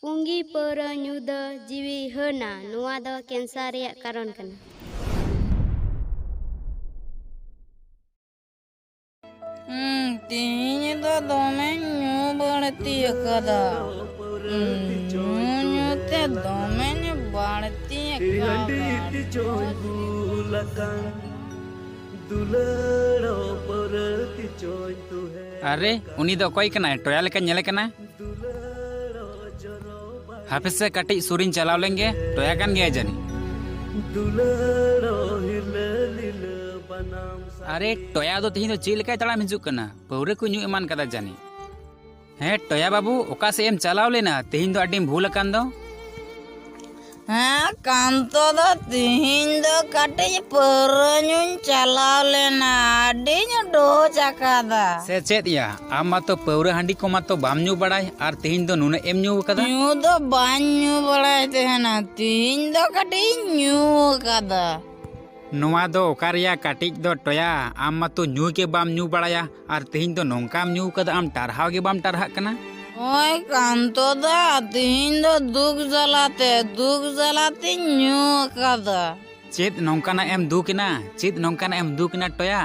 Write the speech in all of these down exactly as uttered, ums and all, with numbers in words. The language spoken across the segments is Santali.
ᱯᱩᱸᱜᱤ ᱯᱟᱹᱣᱨᱟᱹ ᱧᱩ ᱫᱚ ᱡᱤᱣᱤ ᱦᱟᱹᱱᱟ, ᱱᱚᱣᱟ ᱫᱚ ᱠᱮᱱᱥᱟᱨ ᱨᱮᱭᱟᱜ ᱠᱟᱨᱚᱱ ᱠᱟᱱᱟ᱾ ᱦᱩᱸ, ᱛᱤᱦᱤᱧ ᱫᱚ ᱫᱚᱢᱮᱧ ᱧᱩ ᱵᱟᱹᱲᱛᱤ ᱟᱠᱟᱫᱟ᱾ ᱦᱩᱸ, ᱧᱩ ᱧᱩ ᱛᱮ ᱫᱚᱢᱮᱧ ᱵᱟᱹᱲᱛᱤ ᱟᱠᱟᱫᱟ᱾ ᱟᱨᱮ, ᱩᱱᱤ ᱫᱚ ᱚᱠᱚᱭ ᱠᱟᱱᱟᱭ? ᱴᱚᱭᱟ ᱞᱮᱠᱟ ᱧᱮᱞᱮ ᱠᱟᱱᱟ᱾ ᱦᱟᱯᱮ ᱥᱮ, ᱠᱟᱹᱴᱤᱡ ᱥᱩᱨᱤᱧ ᱪᱟᱞᱟᱣ ᱞᱮᱱ ᱜᱮ, ᱴᱚᱭᱟ ᱠᱟᱱ ᱜᱮᱭᱟᱭ ᱡᱟᱹᱱᱤᱡ᱾ ᱟᱨᱮ, ᱴᱚᱭᱟ ᱫᱚ ᱛᱮᱦᱮᱧ ᱫᱚ ᱪᱮᱫ ᱞᱮᱠᱟᱭ ᱛᱟᱲᱟᱢ ᱦᱤᱡᱩᱜ ᱠᱟᱱᱟ? ᱯᱟᱹᱣᱨᱟᱹ ᱠᱚ ᱧᱩ ᱮᱢᱟᱱ ᱠᱟᱫᱟ ᱡᱟᱹᱱᱤᱡ᱾ ᱦᱮᱸ, ᱴᱚᱭᱟ ᱵᱟᱹᱵᱩ, ᱚᱠᱟ ᱥᱮᱫ ᱮᱢ ᱪᱟᱞᱟᱣ ᱞᱮᱱᱟ? ᱛᱮᱦᱮᱧ ᱫᱚ ᱟᱹᱰᱤᱢ ᱵᱷᱩᱞ ᱟᱠᱟᱱ ᱫᱚ᱾ ᱦᱮᱸ, ᱠᱟᱱᱛᱚ ᱫᱟ, ᱛᱤᱦᱤᱧ ᱫᱚ ᱠᱟᱹᱴᱤᱡ ᱯᱟᱹᱣᱨᱟᱹ ᱧᱩᱧ ᱪᱟᱞᱟᱣ ᱞᱮᱱᱟ, ᱟᱹᱰᱤᱧ ᱰᱳᱡᱽ ᱟᱠᱟᱫᱟ᱾ ᱥᱮ ᱪᱮᱫ ᱭᱟ, ᱟᱢ ᱢᱟᱛᱚ ᱯᱟᱹᱣᱨᱟᱹ ᱦᱟᱺᱰᱤ ᱠᱚ ᱢᱟᱛᱚ ᱵᱟᱢ ᱧᱩ ᱵᱟᱲᱟᱭ, ᱟᱨ ᱛᱤᱦᱤᱧ ᱫᱚ ᱱᱩᱱᱟᱹᱜ ᱮᱢ ᱧᱩ ᱟᱠᱟᱫᱟ? ᱧᱩ ᱫᱚ ᱵᱟᱹᱧ ᱧᱩ ᱵᱟᱲᱟᱭ ᱛᱟᱦᱮᱱᱟ, ᱛᱤᱦᱤᱧ ᱫᱚ ᱠᱟᱹᱴᱤᱡ ᱤᱧ ᱧᱩ ᱟᱠᱟᱫᱟ᱾ ᱱᱚᱣᱟ ᱫᱚ ᱚᱠᱟ ᱨᱮᱭᱟᱜ ᱠᱟᱹᱴᱤᱡ ᱫᱚ ᱴᱚᱭᱟ, ᱟᱢ ᱢᱟᱛᱚ ᱧᱩ ᱜᱮ ᱵᱟᱢ ᱧᱩ ᱵᱟᱲᱟᱭᱟ, ᱟᱨ ᱛᱮᱦᱮᱧ ᱫᱚ ᱱᱚᱝᱠᱟᱢ ᱧᱩ ᱠᱟᱫᱟ, ᱟᱢ ᱴᱟᱨᱦᱟᱣ ᱜᱮ ᱵᱟᱢ ᱴᱟᱨᱦᱟᱜ ᱠᱟᱱᱟ᱾ ᱦᱳᱭ ᱠᱟᱱᱛᱚ ᱫᱟ, ᱛᱮᱦᱮᱧ ᱫᱚ ᱫᱩᱠ ᱡᱟᱞᱟᱛᱮ, ᱫᱩᱠ ᱡᱟᱞᱟᱛᱮᱧ ᱧᱩ ᱟᱠᱟᱫᱟ᱾ ᱪᱮᱫ ᱱᱚᱝᱠᱟᱱᱟᱜ ᱮᱢ ᱫᱩᱠ ᱮᱱᱟ? ᱪᱮᱫ ᱱᱚᱝᱠᱟᱱᱟᱜ ᱮᱢ ᱫᱩᱠ ᱮᱱᱟ ᱴᱚᱭᱟ?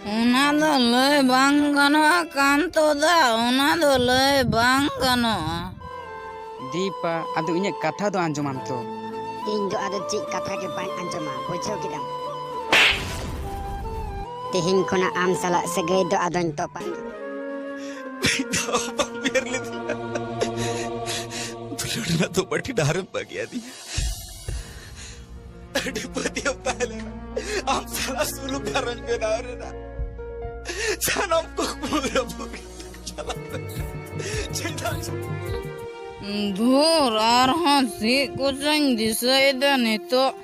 ᱚᱱᱟ ᱫᱚ ᱞᱟᱹᱭ ᱵᱟᱝ ᱜᱟᱱᱚᱜᱼᱟ ᱠᱟᱱᱛᱚ ᱫᱟ, ᱚᱱᱟ ᱫᱚ ᱞᱟᱹᱭ ᱵᱟᱝ ᱜᱟᱱᱚᱜᱼᱟ᱾ ᱫᱤᱯᱟ, ᱟᱫᱚ ᱤᱧᱟᱹᱜ ᱠᱟᱛᱷᱟ ᱫᱚ ᱟᱸᱡᱚᱢᱟᱢ ᱛᱚ᱾ ᱤᱧ ᱫᱚ ᱟᱫᱚ ᱪᱮᱫ ᱠᱟᱛᱷᱟ ᱜᱮ ᱵᱟᱹᱧ ᱟᱸᱡᱚᱢᱟ, ᱵᱩᱡᱷᱟᱹᱣ ᱠᱮᱫᱟᱢ? ᱛᱮᱦᱮᱧ ᱠᱷᱚᱱᱟᱜ ᱟᱢ ᱥᱟᱞᱟᱜ ᱥᱟᱹᱜᱟᱹᱭ ᱫᱚ ᱟᱫᱚᱧ ᱛᱚᱯᱟᱜ᱾ ᱢᱤᱫ ᱫᱷᱟᱣ ᱵᱟᱢ ᱩᱭᱦᱟᱹᱨ ᱞᱮᱫᱤᱧᱟ᱾ ᱫᱩᱞᱟᱹᱲ ᱨᱮᱱᱟᱜ ᱫᱚ ᱵᱟᱹᱴᱤ ᱰᱟᱦᱟᱨᱮᱢ ᱵᱟᱹᱜᱤ ᱟᱹᱫᱤᱧᱟ᱾ ᱟᱹᱰᱤ ᱯᱟᱹᱛᱭᱟᱹᱣ ᱛᱟᱦᱮᱸ ᱞᱮᱱᱟ ᱟᱢ ᱥᱟᱞᱟᱜ ᱥᱩᱞᱩᱠ ᱜᱷᱟᱨᱚᱸᱡᱽ ᱵᱮᱱᱟᱣ ᱨᱮᱱᱟᱜ᱾ ᱥᱟᱱᱟᱢ ᱠᱩᱠᱢᱩ ᱨᱟᱹᱯᱩᱫ ᱪᱟᱞᱟᱜ ᱠᱟᱱᱟ᱾ ᱪᱮᱫᱟᱜ? ᱫᱷᱩᱨ, ᱟᱨᱦᱚᱸ ᱪᱮᱫ ᱠᱚᱪᱚᱧ ᱫᱤᱥᱟᱹᱭᱮᱫᱟ ᱱᱤᱛᱚᱜ᱾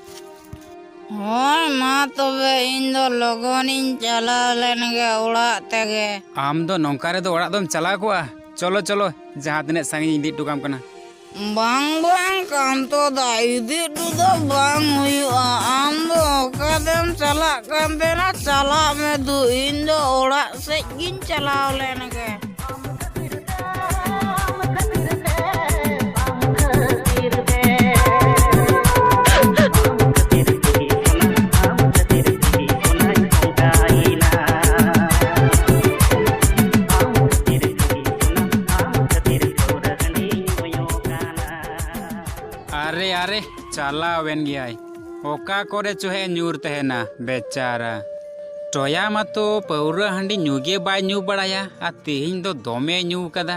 ᱦᱳᱭ, ᱢᱟ ᱛᱚᱵᱮ ᱤᱧ ᱫᱚ ᱞᱚᱜᱚᱱᱤᱧ ᱪᱟᱞᱟᱣ ᱞᱮᱱ ᱜᱮ ᱚᱲᱟᱜ ᱛᱮᱜᱮ᱾ ᱟᱢ ᱫᱚ ᱱᱚᱝᱠᱟ ᱨᱮᱫᱚ ᱚᱲᱟᱜ ᱫᱚᱢ ᱪᱟᱞᱟᱣ ᱠᱚᱜᱼᱟ? ᱪᱚᱞᱚ, ᱪᱚᱞᱚ, ᱡᱟᱦᱟᱸ ᱛᱤᱱᱟᱹᱜ ᱥᱟᱺᱜᱤᱧ ᱤᱧ ᱤᱫᱤ ᱦᱚᱴᱚ ᱠᱟᱢ ᱠᱟᱱᱟ᱾ ᱵᱟᱝ, ᱵᱟᱝ, ᱠᱟᱱᱛᱚ ᱫᱟ, ᱤᱫᱤ ᱦᱚᱴᱚ ᱫᱚ ᱵᱟᱝ ᱦᱩᱭᱩᱜᱼᱟ᱾ ᱟᱢ ᱫᱚ ᱚᱠᱟᱛᱮᱢ ᱪᱟᱞᱟᱜ ᱠᱟᱱ ᱛᱟᱦᱮᱱᱟ? ᱪᱟᱞᱟᱜ ᱢᱮ ᱫᱩ, ᱤᱧ ᱫᱚ ᱚᱲᱟᱜ ᱥᱮᱫ ᱜᱤᱧ ᱪᱟᱞᱟᱣ ᱞᱮᱱ ᱜᱮ᱾ ᱟᱨᱮ, ᱟᱨᱮ, ᱪᱟᱞᱟᱣᱮᱱ ᱜᱮᱭᱟᱭ᱾ ᱚᱠᱟ ᱠᱚᱨᱮ ᱪᱚ ᱦᱮᱡ ᱧᱩᱨ ᱛᱟᱦᱮᱱᱟ, ᱵᱮᱪᱟᱨᱟ᱾ ᱴᱚᱭᱟ ᱢᱟᱛᱚ ᱯᱟᱹᱣᱨᱟᱹ ᱦᱟᱺᱰᱤ ᱧᱩ ᱜᱮ ᱵᱟᱭ ᱧᱩ ᱵᱟᱲᱟᱭᱟ, ᱟᱨ ᱛᱮᱦᱮᱧ ᱫᱚ ᱫᱚᱢᱮ ᱧᱩ ᱠᱟᱫᱟ᱾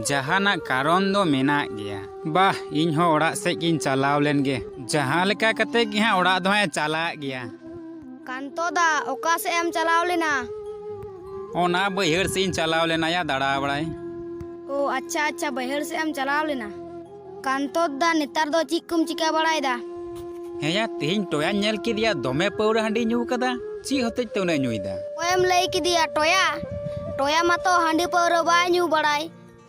ᱡᱟᱦᱟᱱᱟᱜ ᱠᱟᱨᱚᱱ ᱫᱚ ᱢᱮᱱᱟᱜ ᱜᱮᱭᱟ᱾ ᱵᱟᱦ, ᱤᱧ ᱦᱚᱸ ᱚᱲᱟᱜ ᱥᱮᱫ ᱜᱤᱧ ᱪᱟᱞᱟᱣ ᱞᱮᱱ ᱜᱮ᱾ ᱡᱟᱦᱟᱸ ᱞᱮᱠᱟ ᱠᱟᱛᱮ ᱜᱮ ᱦᱟᱸᱜ ᱚᱲᱟᱜ ᱫᱚ ᱦᱟᱸᱜ ᱮ ᱪᱟᱞᱟᱜ ᱜᱮᱭᱟ᱾ ᱠᱟᱱᱛᱚ ᱫᱟ, ᱚᱠᱟ ᱥᱮᱫ ᱮᱢ ᱪᱟᱞᱟᱣ ᱞᱮᱱᱟ? ᱚᱱᱟ ᱵᱟᱹᱭᱦᱟᱹᱲ ᱥᱮᱫ ᱤᱧ ᱪᱟᱞᱟᱣ ᱞᱮᱱᱟ ᱭᱟ, ᱫᱟᱬᱟ ᱵᱟᱲᱟᱭ᱾ ᱳ, ᱟᱪᱪᱷᱟ, ᱟᱪᱪᱷᱟ, ᱵᱟᱹᱭᱦᱟᱹᱲ ᱥᱮᱫ ᱮᱢ ᱪᱟᱞᱟᱣ ᱞᱮᱱᱟ᱾ ᱠᱟᱱᱛᱚ ᱫᱟ, ᱱᱮᱛᱟᱨ ᱫᱚ ᱪᱮᱫ ᱠᱚᱢ ᱪᱤᱠᱟᱹ ᱵᱟᱲᱟᱭᱮᱫᱟ? ᱦᱮᱸ ᱭᱟ, ᱛᱮᱦᱮᱧ ᱴᱚᱭᱟᱧ ᱧᱮᱞ ᱠᱮᱫᱮᱭᱟ, ᱫᱚᱢᱮ ᱯᱟᱹᱣᱨᱟᱹ ᱦᱟᱺᱰᱤ ᱧᱩ ᱠᱟᱫᱟ᱾ ᱪᱮᱫ ᱦᱚᱛᱮᱡ ᱛᱮ ᱩᱱᱟᱹᱜ ᱮ ᱧᱩᱭᱮᱫᱟ? ᱚᱠᱚᱭᱮᱢ ᱞᱟᱹᱭ ᱠᱮᱫᱮᱭᱟ ᱴᱚᱭᱟ? ᱴᱚᱭᱟ ᱢᱟᱛᱚ ᱦᱟᱺᱰᱤ ᱯᱟᱹᱣᱨᱟᱹ ᱵᱟᱭ ᱧᱩ ᱵᱟᱲᱟᱭ᱾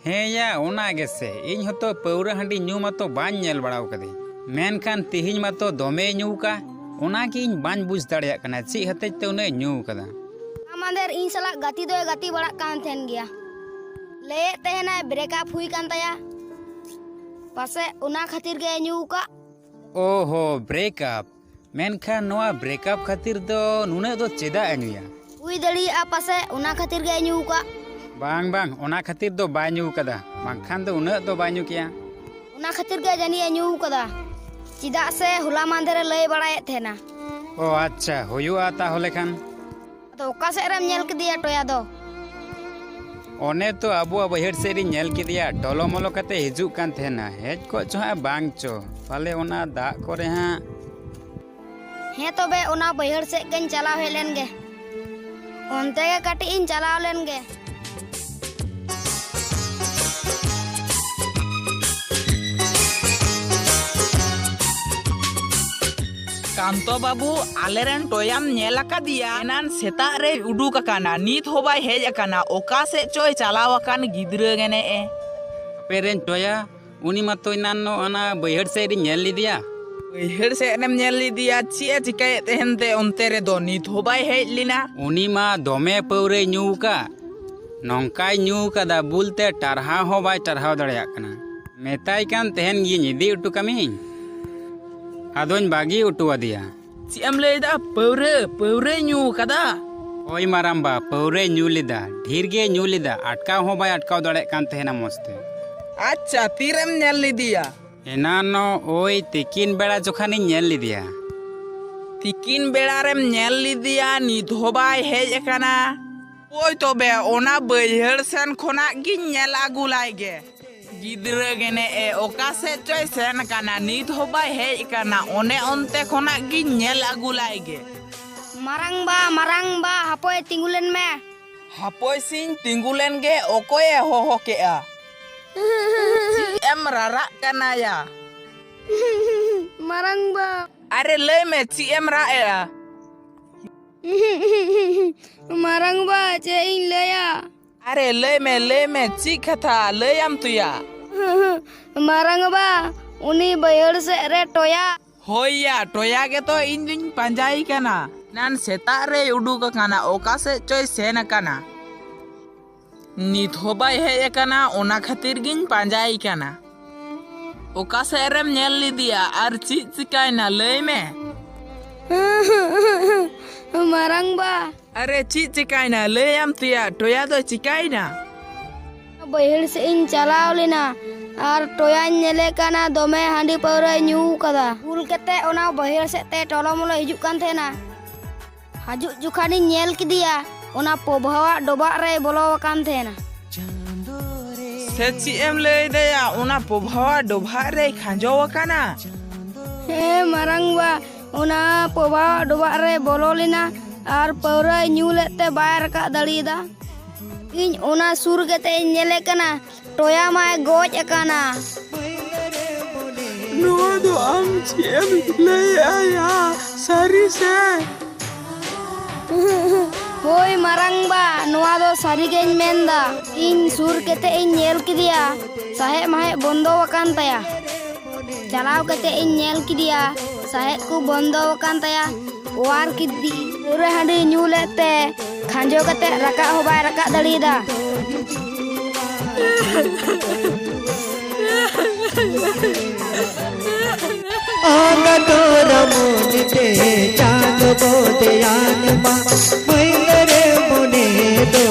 ᱦᱮᱸ ᱭᱟ, ᱚᱱᱟ ᱜᱮᱥᱮ, ᱤᱧ ᱦᱚᱸᱛᱚ ᱯᱟᱹᱣᱨᱟᱹ ᱦᱟᱺᱰᱤ ᱧᱩ ᱢᱟᱛᱚ ᱵᱟᱹᱧ ᱧᱮᱞ ᱵᱟᱲᱟ ᱟᱠᱟᱫᱮ, ᱢᱮᱱᱠᱷᱟᱱ ᱛᱮᱦᱮᱧ ᱢᱟᱛᱚ ᱫᱚᱢᱮᱭ ᱧᱩ ᱠᱟᱜ᱾ ᱚᱱᱟᱜᱮ ᱤᱧ ᱵᱟᱹᱧ ᱵᱩᱡᱽ ᱫᱟᱲᱮᱭᱟᱜ ᱠᱟᱱᱟ ᱪᱮᱫ ᱦᱚᱛᱮᱡ ᱛᱮ ᱩᱱᱟᱹᱜ ᱮ ᱧᱩ ᱠᱟᱫᱟ᱾ ᱦᱚᱞᱟ ᱢᱟᱫᱷᱮᱨ ᱤᱧ ᱥᱟᱞᱟᱜ ᱜᱟᱛᱮ ᱫᱚᱭ ᱜᱟᱛᱮ ᱵᱟᱲᱟᱜ ᱠᱟᱱ ᱛᱟᱦᱮᱱ ᱜᱮᱭᱟ᱾ ᱞᱟᱹᱭᱮᱫ ᱛᱟᱦᱮᱱᱟᱭ break up ᱦᱩᱭ ᱠᱟᱱ ᱛᱟᱭᱟ, ᱯᱟᱥᱮᱡ ᱚᱱᱟ ᱠᱷᱟᱹᱛᱤᱨ ᱜᱮ ᱧᱩ ᱠᱟᱜ᱾ ᱳᱦᱳ, break up᱾ ᱢᱮᱱᱠᱷᱟᱱ ᱱᱚᱣᱟ break up ᱠᱷᱟᱹᱛᱤᱨ ᱫᱚ ᱱᱩᱱᱟᱹᱜ ᱫᱚ ᱪᱮᱫᱟᱜ ᱮ ᱧᱩᱭᱟ? ᱦᱩᱭ ᱫᱟᱲᱮᱭᱟᱜᱼᱟ ᱯᱟᱥᱮᱡ ᱚᱱᱟ ᱠᱷᱟᱹᱛᱤᱨ ᱜᱮ ᱧᱩ ᱠᱟᱜ᱾ ᱵᱟᱝ, ᱵᱟᱝ, ᱚᱱᱟ ᱠᱷᱟᱹᱛᱤᱨ ᱫᱚ ᱵᱟᱭ ᱧᱩ ᱠᱟᱫᱟ, ᱵᱟᱝᱠᱷᱟᱱ ᱫᱚ ᱩᱱᱟᱹᱜ ᱫᱚ ᱵᱟᱭ ᱧᱩ ᱠᱮᱭᱟ᱾ ᱚᱱᱟ ᱠᱷᱟᱹᱛᱤᱨ ᱜᱮ ᱡᱟᱹᱱᱤᱡ ᱮ ᱧᱩ ᱠᱟᱫᱟ, ᱪᱮᱫᱟᱜ ᱥᱮ ᱦᱚᱞᱟ ᱢᱟᱫᱷᱮᱨ ᱮ ᱞᱟᱹᱭ ᱵᱟᱲᱟᱭᱮᱫ ᱛᱟᱦᱮᱱᱟ᱾ ᱳ ᱟᱪᱪᱷᱟ, ᱦᱩᱭᱩᱜᱼᱟ ᱛᱟᱦᱚᱞᱮ ᱠᱷᱟᱱ᱾ ᱟᱫᱚ ᱚᱠᱟ ᱥᱮᱫ ᱨᱮᱢ ᱧᱮᱞ ᱠᱮᱫᱮᱭᱟ ᱴᱚᱭᱟ ᱫᱚ? ᱚᱱᱮ ᱛᱚ ᱟᱵᱚᱣᱟᱜ ᱵᱟᱹᱭᱦᱟᱹᱲ ᱥᱮᱫ ᱨᱤᱧ ᱧᱮᱞ ᱠᱮᱫᱮᱭᱟ, ᱴᱚᱞᱚᱢᱚᱞᱚ ᱠᱟᱛᱮ ᱦᱤᱡᱩᱜ ᱠᱟᱱ ᱛᱟᱦᱮᱱᱟ᱾ ᱦᱮᱡ ᱠᱚᱜ ᱪᱚ ᱦᱟᱸᱜ ᱵᱟᱝ ᱪᱚ, ᱯᱟᱞᱮ ᱚᱱᱟ ᱫᱟᱜ ᱠᱚᱨᱮ ᱦᱟᱸᱜ᱾ ᱦᱮᱸ ᱛᱚᱵᱮ, ᱚᱱᱟ ᱵᱟᱹᱭᱦᱟᱹᱲ ᱥᱮᱫ ᱜᱮᱧ ᱪᱟᱞᱟᱣ ᱦᱮᱡ ᱞᱮᱱ ᱜᱮ᱾ ᱚᱱᱛᱮ ᱜᱮ ᱠᱟᱹᱴᱤᱡ ᱤᱧ ᱪᱟᱞᱟᱣ ᱞᱮᱱ ᱜᱮ᱾ ᱠᱟᱱᱛᱚ ᱵᱟᱹᱵᱩ, ᱟᱞᱮᱨᱮᱱ ᱴᱚᱭᱟᱢ ᱧᱮᱞ ᱟᱠᱟᱫᱮᱭᱟ? ᱮᱱᱟᱱ ᱥᱮᱛᱟᱜ ᱨᱮᱭ ᱩᱰᱩᱠ ᱟᱠᱟᱱᱟ, ᱱᱤᱛ ᱦᱚᱸ ᱵᱟᱭ ᱦᱮᱡ ᱟᱠᱟᱱᱟ᱾ ᱚᱠᱟ ᱥᱮᱫ ᱪᱚᱭ ᱪᱟᱞᱟᱣ ᱟᱠᱟᱱ ᱜᱤᱫᱽᱨᱟᱹ ᱜᱮ ᱱᱮᱜᱼᱮ᱾ ᱟᱯᱮᱨᱮᱱ ᱴᱚᱭᱟ, ᱩᱱᱤ ᱢᱟᱛᱚ ᱮᱱᱟᱱ ᱱᱚᱜ ᱚᱱᱟ ᱵᱟᱹᱭᱦᱟᱹᱲ ᱥᱮᱫ ᱨᱤᱧ ᱧᱮᱞ ᱞᱮᱫᱮᱭᱟ᱾ ᱵᱟᱹᱭᱦᱟᱹᱲ ᱥᱮᱫ ᱨᱮᱢ ᱧᱮᱞ ᱞᱮᱫᱮᱭᱟ? ᱪᱮᱫ ᱮ ᱪᱤᱠᱟᱹᱭᱮᱫ ᱛᱟᱦᱮᱱ ᱛᱮ ᱚᱱᱛᱮ ᱨᱮᱫᱚ? ᱱᱤᱛ ᱦᱚᱸ ᱵᱟᱭ ᱦᱮᱡ ᱞᱮᱱᱟ᱾ ᱩᱱᱤ ᱢᱟ ᱫᱚᱢᱮ ᱯᱟᱹᱣᱨᱟᱹᱭ ᱧᱩ ᱟᱠᱟᱫ, ᱱᱚᱝᱠᱟᱭ ᱧᱩ ᱟᱠᱟᱫᱟ, ᱵᱩᱞ ᱛᱮ ᱴᱟᱨᱦᱟᱣ ᱦᱚᱸ ᱵᱟᱭ ᱴᱟᱨᱦᱟᱣ ᱫᱟᱲᱮᱭᱟᱜ ᱠᱟᱱᱟ᱾ ᱢᱮᱛᱟᱭ ᱠᱟᱱ ᱛᱟᱦᱮᱱ ᱜᱤᱭᱟᱹᱧ ᱤᱫᱤ ᱦᱚᱴᱚ ᱠᱟᱹᱢᱤᱧ, ᱟᱫᱚᱧ ᱵᱟᱹᱜᱤ ᱦᱚᱴᱚ ᱟᱫᱮᱭᱟ᱾ ᱪᱮᱫ ᱮᱢ ᱞᱟᱹᱭᱫᱟ? ᱯᱟᱹᱣᱨᱟᱹ, ᱯᱟᱹᱣᱨᱟᱹᱭ ᱧᱩ ᱟᱠᱟᱫᱟ? ᱦᱳᱭ ᱢᱟᱨᱟᱢᱵᱟ, ᱯᱟᱹᱣᱨᱟᱹᱭ ᱧᱩ ᱞᱮᱫᱟ, ᱰᱷᱮᱨ ᱜᱮᱭ ᱧᱩ ᱞᱮᱫᱟ, ᱟᱴᱠᱟᱣ ᱦᱚᱸ ᱵᱟᱭ ᱟᱴᱠᱟᱣ ᱫᱟᱲᱮᱭᱟᱜ ᱠᱟᱱ ᱛᱟᱦᱮᱱᱟ ᱢᱚᱡᱽ ᱛᱮ᱾ ᱟᱪᱪᱷᱟ, ᱛᱤᱨᱮᱢ ᱧᱮᱞ ᱞᱮᱫᱮᱭᱟ? ᱮᱱᱟᱱᱚᱜ ᱳᱭ ᱛᱤᱠᱤᱱ ᱵᱮᱲᱟ ᱡᱚᱠᱷᱟᱱᱤᱧ ᱧᱮᱞ ᱞᱮᱫᱮᱭᱟ᱾ ᱛᱤᱠᱤᱱ ᱵᱮᱲᱟ ᱨᱮᱢ ᱧᱮᱞ ᱞᱮᱫᱮᱭᱟ? ᱱᱤᱛ ᱦᱚᱸ ᱵᱟᱭ ᱦᱮᱡ ᱟᱠᱟᱱᱟ᱾ ᱳᱭ ᱛᱚᱵᱮ ᱚᱱᱟ ᱵᱟᱹᱭᱦᱟᱹᱲ ᱥᱮᱱ ᱠᱷᱚᱱᱟᱜ ᱜᱤᱧ ᱧᱮᱞ ᱟᱹᱜᱩ ᱞᱟᱭ ᱜᱮ᱾ ᱜᱤᱫᱽᱨᱟᱹ ᱜᱮᱱᱮ ᱮ ᱚᱠᱟ ᱥᱮᱫ ᱪᱚᱭ ᱥᱮᱱ ᱟᱠᱟᱱᱟ, ᱱᱤᱛ ᱦᱚᱸ ᱵᱟᱭ ᱦᱮᱡ ᱟᱠᱟᱱᱟ᱾ ᱚᱱᱮ ᱚᱱᱛᱮ ᱠᱷᱚᱱᱟᱜ ᱜᱤᱧ ᱧᱮᱞ ᱟᱹᱜᱩ ᱞᱟᱭ ᱜᱮ᱾ ᱢᱟᱨᱟᱝᱵᱟ, ᱢᱟᱨᱟᱝᱵᱟ, ᱦᱟᱯᱳᱭ ᱛᱤᱸᱜᱩ ᱞᱮᱱ ᱢᱮ᱾ ᱦᱟᱯᱳᱭ ᱥᱤᱧ ᱛᱤᱸᱜᱩ ᱞᱮᱱ ᱜᱮ, ᱚᱠᱚᱭᱮ ᱦᱚᱦᱚ ᱠᱮᱜᱼᱟ? ᱪᱮᱫ ᱮᱢ ᱨᱟᱨᱟᱜ ᱠᱟᱱᱟ ᱭᱟ? ᱢᱟᱨᱟᱝᱵᱟ᱾ ᱟᱨᱮ ᱞᱟᱹᱭ ᱢᱮ, ᱪᱮᱫ ᱮᱢ ᱨᱟᱜ ᱮᱜᱼᱟ? ᱢᱟᱨᱟᱝᱵᱟ, ᱪᱮᱫ ᱤᱧ ᱞᱟᱹᱭᱟ? ᱟᱨᱮ ᱞᱟᱹᱭ ᱢᱮ, ᱞᱟᱹᱭ ᱢᱮ, ᱪᱮᱫ ᱠᱟᱛᱷᱟ ᱞᱟᱹᱭᱟᱢ ᱛᱚᱭᱟ? ᱢᱟᱨᱟᱝᱵᱟ, ᱩᱱᱤ ᱵᱟᱹᱭᱦᱟᱹᱲ ᱥᱮᱫ ᱨᱮ ᱴᱚᱭᱟ᱾ ᱦᱳᱭ ᱭᱟ, ᱴᱚᱭᱟ ᱜᱮᱛᱚ ᱤᱧ ᱫᱩᱧ ᱯᱟᱸᱡᱟᱭᱮ ᱠᱟᱱᱟ᱾ ᱮᱱᱟᱱ ᱥᱮᱛᱟᱜ ᱨᱮᱭ ᱩᱰᱩᱠ ᱟᱠᱟᱱᱟ, ᱚᱠᱟ ᱥᱮᱫ ᱪᱚᱭ ᱥᱮᱱ ᱟᱠᱟᱱᱟ᱾ ᱱᱤᱛ ᱦᱚᱸ ᱵᱟᱭ ᱦᱮᱡ ᱟᱠᱟᱱᱟ, ᱚᱱᱟ ᱠᱷᱟᱹᱛᱤᱨ ᱜᱤᱧ ᱯᱟᱸᱡᱟᱭᱮ ᱠᱟᱱᱟ᱾ ᱚᱠᱟ ᱥᱮᱫ ᱨᱮᱢ ᱧᱮᱞ ᱞᱮᱫᱮᱭᱟ ᱟᱨ ᱪᱮᱫ ᱪᱤᱠᱟᱭᱱᱟ, ᱞᱟᱹᱭ ᱢᱮ᱾ ᱢᱟᱨᱟᱝᱵᱟ᱾ ᱟᱨᱮ, ᱪᱮᱫ ᱪᱤᱠᱟᱭᱱᱟ? ᱞᱟᱹᱭᱟᱢ ᱛᱚᱭᱟ, ᱴᱚᱭᱟ ᱫᱚ ᱪᱤᱠᱟᱭᱱᱟ? ᱵᱟᱹᱭᱦᱟᱹᱲ ᱥᱮᱫ ᱤᱧ ᱪᱟᱞᱟᱣ ᱞᱮᱱᱟ ᱟᱨ ᱴᱚᱭᱟᱧ ᱧᱮᱞᱮ ᱠᱟᱱᱟ, ᱫᱚᱢᱮ ᱦᱟᱺᱰᱤ ᱯᱟᱹᱣᱨᱟᱹᱭ ᱧᱩ ᱠᱟᱫᱟ᱾ ᱵᱩᱞ ᱠᱟᱛᱮ ᱚᱱᱟ ᱵᱟᱹᱭᱦᱟᱹᱲ ᱥᱮᱫ ᱛᱮ ᱴᱚᱞᱚᱢᱚᱞᱚ ᱦᱤᱡᱩᱜ ᱠᱟᱱ ᱛᱟᱦᱮᱱᱟ᱾ ᱦᱤᱡᱩᱜ ᱡᱚᱠᱷᱟᱱᱤᱧ ᱧᱮᱞ ᱠᱮᱫᱮᱭᱟ, ᱚᱱᱟ ᱯᱚᱵᱷᱟᱣᱟᱜ ᱰᱚᱵᱷᱟᱜ ᱨᱮᱭ ᱵᱚᱞᱚ ᱟᱠᱟᱱ ᱛᱟᱦᱮᱱᱟ᱾ ᱥᱮ ᱪᱮᱫ ᱮᱢ ᱞᱟᱹᱭ ᱫᱟᱭᱟ? ᱚᱱᱟ ᱯᱚᱵᱷᱟᱣᱟᱜ ᱰᱚᱵᱷᱟᱜ ᱨᱮᱭ ᱠᱷᱟᱸᱡᱚ ᱟᱠᱟᱱᱟ? ᱦᱮᱸ ᱢᱟᱨᱟᱝᱵᱟ, ᱚᱱᱟ ᱯᱚᱵᱷᱟᱣᱟᱜ ᱰᱚᱵᱷᱟᱜ ᱨᱮᱭ ᱵᱚᱞᱚ ᱞᱮᱱᱟ ᱟᱨ ᱯᱟᱹᱣᱨᱟᱹᱭ ᱧᱩ ᱞᱮᱫ ᱛᱮ ᱵᱟᱭ ᱨᱟᱠᱟᱵ ᱫᱟᱲᱮᱭᱟᱫᱟ᱾ ᱤᱧ ᱚᱱᱟ ᱥᱩᱨ ᱠᱟᱛᱮ ᱤᱧ ᱧᱮᱞᱮ ᱠᱟᱱᱟ, ᱴᱚᱭᱟ ᱢᱟᱭ ᱜᱚᱡ ᱟᱠᱟᱱᱟ᱾ ᱱᱚᱣᱟ ᱫᱚ ᱟᱢ ᱪᱮᱫ ᱮᱢ ᱞᱟᱹᱭᱮᱜᱼᱟ ᱭᱟ? ᱥᱟᱹᱨᱤ ᱥᱮ? ᱦᱳᱭ ᱢᱟᱨᱟᱝᱵᱟ, ᱱᱚᱣᱟ ᱫᱚ ᱥᱟᱹᱨᱤ ᱜᱮᱧ ᱢᱮᱱᱫᱟ᱾ ᱤᱧ ᱥᱩᱨ ᱠᱟᱛᱮ ᱤᱧ ᱧᱮᱞ ᱠᱮᱫᱮᱭᱟ, ᱥᱟᱦᱮᱫ ᱢᱟᱦᱮᱫ ᱵᱚᱱᱫᱚ ᱟᱠᱟᱱ ᱛᱟᱭᱟ᱾ ᱪᱟᱞᱟᱣ ᱠᱟᱛᱮ ᱤᱧ ᱧᱮᱞ ᱠᱮᱫᱮᱭᱟ, ᱥᱟᱦᱮᱫ ᱠᱚ ᱵᱚᱱᱫᱚ ᱟᱠᱟᱱ ᱛᱟᱭᱟ᱾ ᱚᱣᱟᱨ ᱠᱮᱫᱮ, ᱯᱟᱹᱣᱨᱟᱹ ᱦᱟᱺᱰᱤ ᱧᱩ ᱞᱮᱫ ᱛᱮ ᱠᱷᱟᱸᱡᱚ ᱠᱟᱛᱮ ᱨᱟᱠᱟᱵ ᱦᱚᱸ ᱵᱟᱭ ᱨᱟᱠᱟᱵ ᱫᱟᱲᱮᱭᱟᱫᱟ᱾ ᱟᱸᱜᱟ ᱫᱚ ᱨᱟᱢᱩᱱᱤ ᱛᱮ ᱪᱟᱸᱫᱚ ᱵᱚᱫᱮᱭᱟᱱ ᱢᱟ, ᱢᱟᱹᱭᱞᱟᱹ ᱨᱮ ᱢᱚᱱᱮ ᱫᱚ